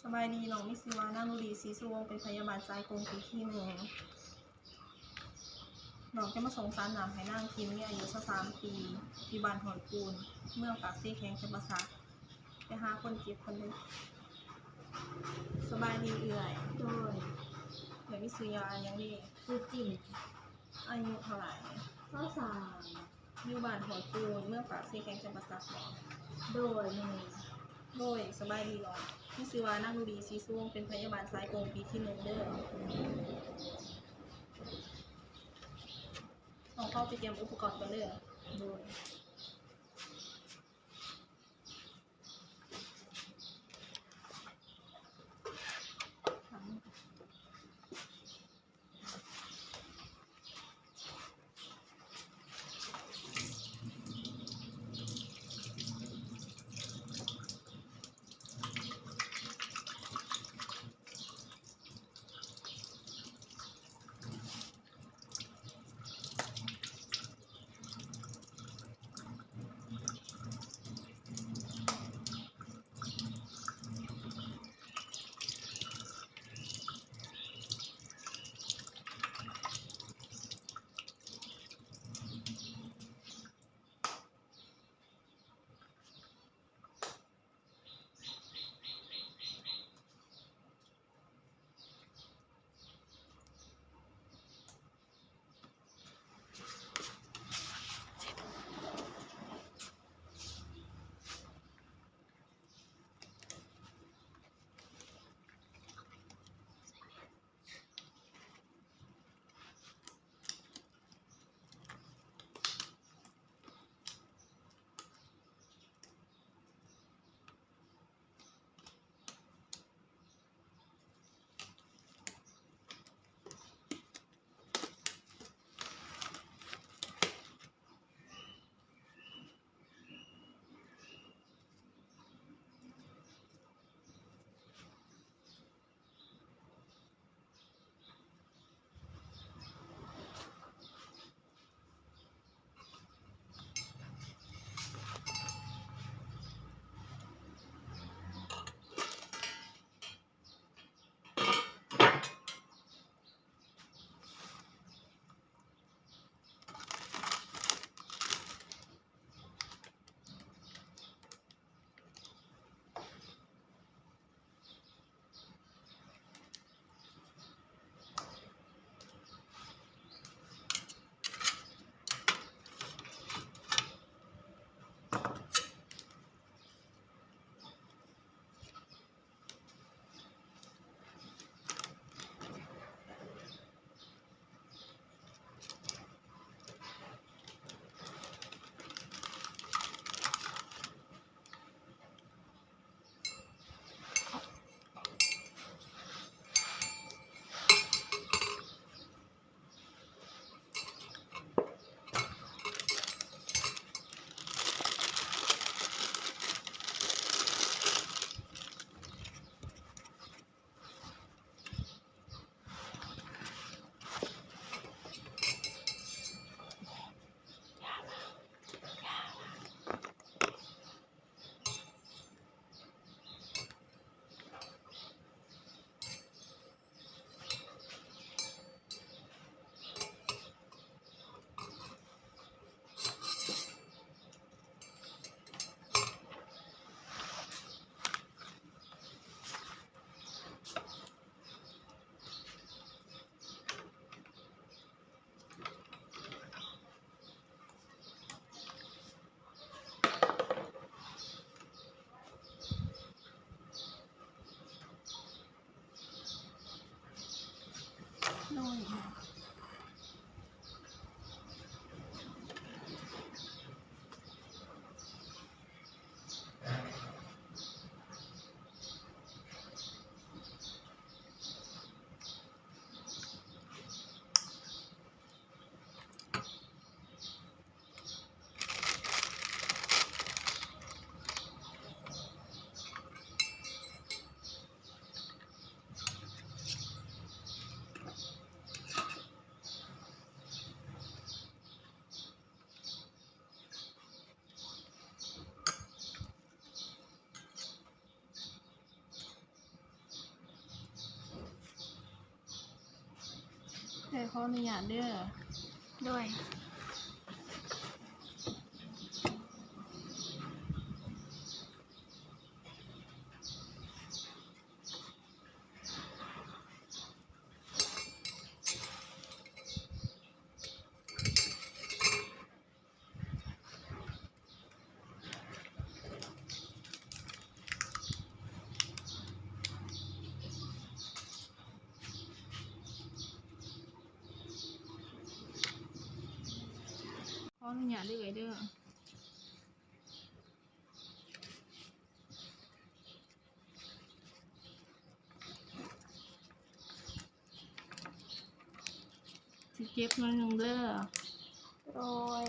ສະບາຍດີ, ນ້ອງມີຊື່ວ່ານາງນຸດີ ສີສຸວົງ ເປັນພະຍາບານສາຍກົງປີທີໜຶ່ງ. ນ້ອງຈະມາສົ່ງສານນ້ຳໃຫ້ນາງ ທີ່ມີອາຍຸຊາວສາມປີ ຢູ່ບ້ານຫ້ວຍປູນ ເມືອງປາກເຊ ແຂວງຈຳປາສັກ. ໄປຫາຄົນເຈັບກ່ອນເດີ້. ສະບາຍດີເອື້ອຍ. ໂດຍ. ເອື້ອຍມີຊື່ຫຍັງເດ? ຊື່ຈິ້ມ. ອາຍຸເທົ່າໃດ? ຊາວສາມ. ຢູ່ບ້ານຫ້ວຍປູນ ເມືອງປາກເຊ ແຂວງຈຳປາສັກບໍ? ໂດຍ ແມ່ນ. ໂດຍ ສະບາຍດີນ້ອງ, ມີຊື່ວ່ານາງນຸດີ ສີສຸວົງ ເປັນພະຍາບານສາຍກົງປີທີໜຶ່ງເດີ້. ນ້ອງຂໍໄປກຽມອຸປະກອນກ່ອນເດີ້. ໂດຍ. ຂໍອະນຸຍາດເດີ. ໂດຍ. ຂໍອະນຸຍາດເດີເອື້ອຍເດີ. ຊິເຈັບໜ້ອຍໜຶ່ງເດີ. ໂດຍ.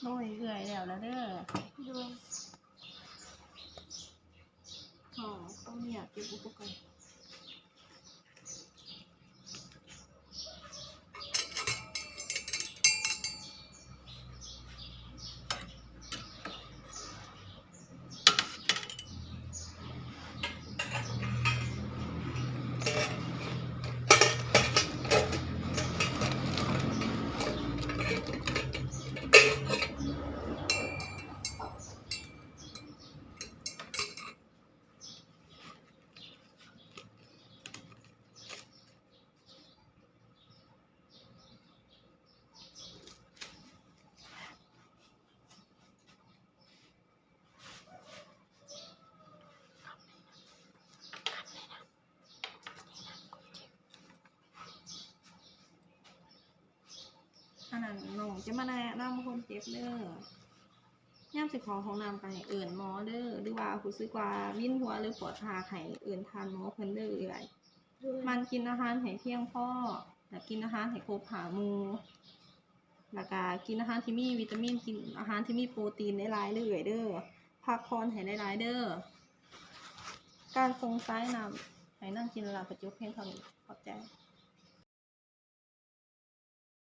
ໂອ້ຍ ເອື້ອຍແລ້ວລະເດີ. ໂດຍ. ຂໍ ຂໍອະນຸຍາດເກັບອຸປະກອນ. ອັນນັ້ນ ນ້ອງຈະມາແນະນຳຄົນເຈັບເດີ. ຍາມຊິເຂົ້າຫ້ອງນ້ຳກໍໃຫ້ເອີ້ນໝໍເດີ ຫຼືວ່າຮູ້ສຶກວ່າວິນຫົວ ຫຼືປວດຮາກ ໃຫ້ເອີ້ນທ່ານໝໍເພິ່ນເດີເອື້ອຍ. ໂດຍ. ໝັ່ນກິນອາຫານໃຫ້ພຽງພໍ ແລະ ກິນອາຫານໃຫ້ຄົບຫ້າໝູ່ ແລ້ວກະກິນອາຫານທີ່ມີວິຕາມິນ ກິນອາຫານທີ່ມີໂປຣຕີນຫຼາຍໆເດີ້ເອື້ອຍເດີ້. ພັກຜ່ອນໃຫ້ຫຼາຍໆເດີ້. ການສົ່ງສາຍນ້ຳໃຫ້ນາງຈິນລະລາກໍຈົບພຽງເທົ່ານີ້. ຂອບໃຈ.